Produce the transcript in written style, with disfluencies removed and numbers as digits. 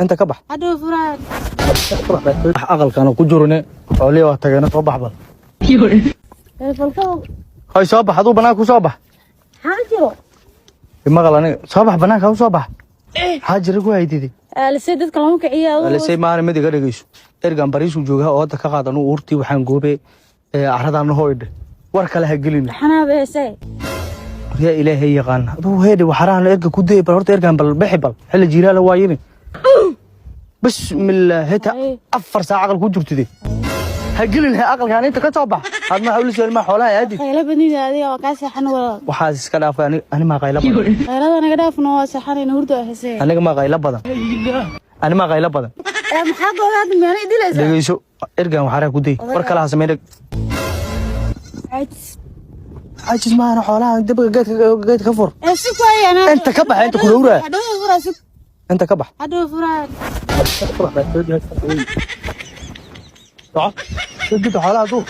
Inta ka bax. Hadhow furaan. Wax aqalkana ku jirune, xoolihii waa tageena, soo bax bal. Telefoonka. Hoy, soo bax, aduu banaanka ku soo bax. Maxaa jiro? Maqal, aniga soo bax, banaanka u soo bax. Maxaa jira ku haydidi? Alisay, dadka lama kiciyo aduu. Alisay maana, mid iga dhegeyso. Ergan bariisu joogaa oo hadda ka qaad. Anuu uurtii waxaan goobe caradaana hoydhe, war kale ha gelin. Xanaa beesay. Yaa Ilaahay yaqaan, aduu heedhe, waxarahan erga ku dayay. Bal horta ergan, bal bixi, bal xilli jiiraala waayini. Bismillah, heta 4 saac aqal ku jirtide, ha gelin. He, aqalkaan inta ka soo bax. Hadma hawlis ilma xoolaha aadid. Qaylo badnida adiga, waa kaa seexan walaal. Waxaas iska dhaafay. Ani maa qaylo badan? Qaylada naga dhaafno, waa seexanayna, hurdo hesee. Aniga maa qaylo badan? Ani maa qaylo badan? Ee maxaa gooda hadda, meena idilaysaa? Dhegeyso, ergan waxaraha ku day, war kale ha sameyn. Caajis. Caajis maana, xoolaha dabka geedka ka fur. Ee si ku ayana. Inta ka bax, inta ku dhowraa. Hadhow furaa, si. Inta ka bax. Hadhow furaa. Soco, soo gida xoolaha duur.